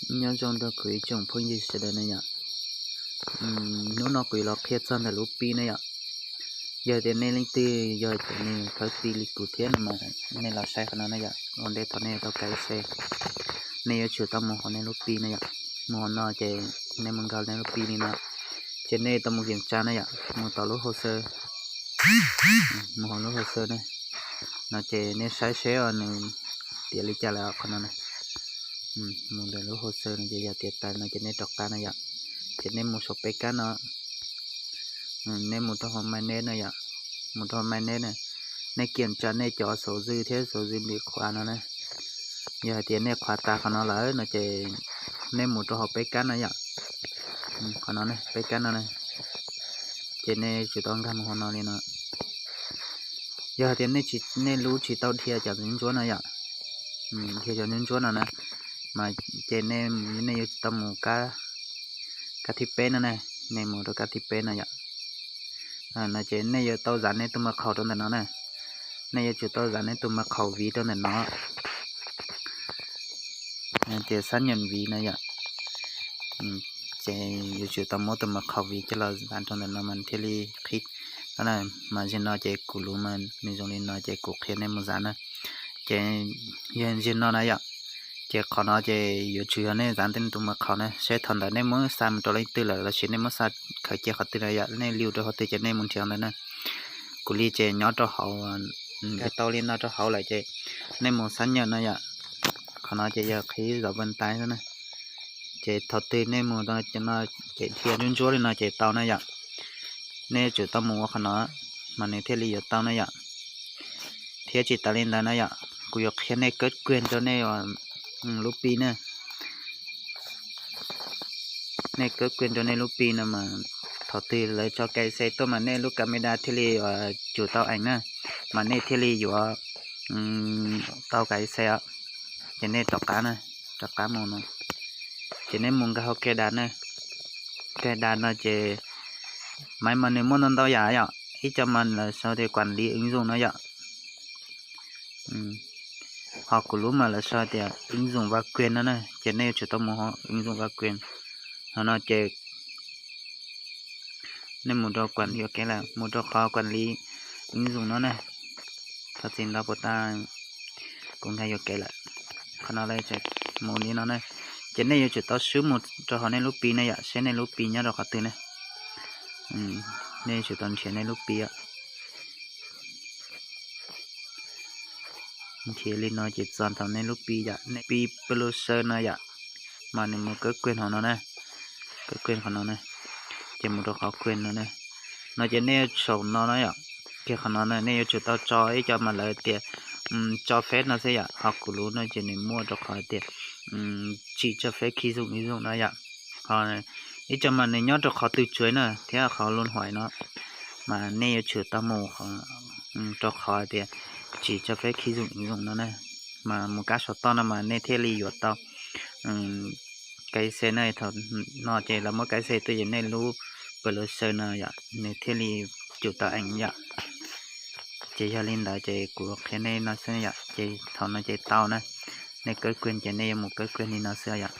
Nyob zoo rau kuv ib tsoom phooj ywg sawv daws na yom. Hnub no kuv yuav los qhia txog ntawm lub Pi na yom. Yog tias nej leej twg yog cov neeg thawj Pi li kuv thiab no mas nej los saib qhov no na yom, ua ntej thaum nej yuav tau kav xe, nej yuav tsum tau mus hauv nej lub Pi na yom. Mus hauv no ces nej mus nkag nej lub Pi li no, ces nej tau mus kiểm tra na yom, mus tom lub hồ sơ, mus hauv lub hồ sơ na, no ces nej saib seb nws tiav li cas lawm qhov no na. Mus ntawm lub hồ sơ no ces yog tiav tas no ces nej rov qab na yom, ces nej mus saum peb kab no, nej mus rau hauv My Net na yom, mus rau hauv My Net na, nej kiểm tra nej cov số dư thiab số dư bị khóa no na. Yog hais tias nej khóa tas qhov no lawm no ces nej mus rau hauv peb kab no yom, qhov no peb kab no na, ces nej tsum tau nkag mus hauv no li no. Yog hais tias nej lub tsis tau dhia cov ntsuab ntsuab no yom, dhia cov ntsuab ntsuab no na, mas ces nej yuav tsum tau mus kab thib peb no na, nej mus rau kab thib peb no yom. No ces nej yuav tau zav nej tus mật khẩu rau ntawm no na, nej yuav tsum tau zav nej tus mật khẩu ví rau ntawm no, tias xác nhận ví no yom. Ces yuav tsum tau muab tus mật khẩu ví coj los zav rau ntawm no mas thiaj li qhib. Mas zaum no ces kuv lub mas nws zoo li no ces kuv qhia nej mus zav na. Ces yog zaum no na yom, ces qhov no ces yuav tsum yog nej zav nej tus mật khẩu na, seb thaum ntawd nej muab xa mus rau leej twg lawm los sis nej muab xa khaws cia qhov twg na yom, nej lưu rau qhov twg ces nej mus nrhiav ntawd na. Kuv li ces nyob rau hauv, nkag tau li no rau hauv lawm ces nej mus xác nhận no yom. Qhov no ces yog qhib zov vân tay xwb na. Ces thaum twg nej mus no ces dhia ntsuab ntsuab li no ces tau na yom. Nej yuav tsum tau mus ua qhov no mas nws thiaj li yuav tau na yom. Thiab tsis tas li ntawd na yom, kuv yuav qhia nej cấp quyền rau nej lub Pi na. Nej cấp quyền rau nej lub Pi no mas thaum twg lawv tso cai xe tuaj mas nej lub camera thiaj li tsum tau ảnh na, mas nej thiaj li yuav tau cai xe os. Ces nej rov qab na, rov qab mus no, ces nej mus nkag hauv cài đặt na. Cài đặt no ces máy mas nws muaj ntau ntau yam yom, ib co mas lawv sau tias quản lý ứng dụng no yom. Ho kuv lub mas lawv sau tias ứng dụng và quyền no na, ces nej yuav tsum tau mus hauv ứng dụng và quyền. Qhov no ces nej mus rau quản lý, mus rau qhov quản lý ứng dụng no na. Thov txim ntau puas tas, kuv nkag yuam kev lawm. Qhov no lawv mus li no na, ces nej yuav tsum tau swb mus rau hauv nej lub Pi na yom, seb nej lub Pi nyob rau qhov twg na. Nej yuav tsum tau nrhiav nej lub Pi. Nrhiav li no ces txog tau nej lub Pi yom, nej Pi Plus no yom, mas nws mus cấp quyền hauv no na, cấp quyền qhov no na, ces mus rau qhov quyền no na. No ces nej yuav tsum no na yom, kiag qhov no na nej yuav tsum tau tso ib co mas lawv tias cho phép no xwb yom, ho kuv lub no ces nws muaj rau qhov tias chỉ cho phép khi dùng ứng dụng no yom. Ho ib co mas nws nyob rau qhov từ chối na thiab qhov luôn hỏi no, mas nej yuav tsum tau mus rau qhov tias chỉ cho phép khi dùng ứng dụng no na, mas mus kab saum toj no mas nej thiaj li yuav tau cai xe na. Thaum no ces lawv muab cai xe tuaj ces nej lub Plus no yom, nws thiaj li tsum tau ảnh yom. Ces yog li ntawd ces kuv qhia nej no xwb yom, ces thaum no ces tau na. Nej cấp quyền ces nej yuav mus cấp quyền li no xwb yom.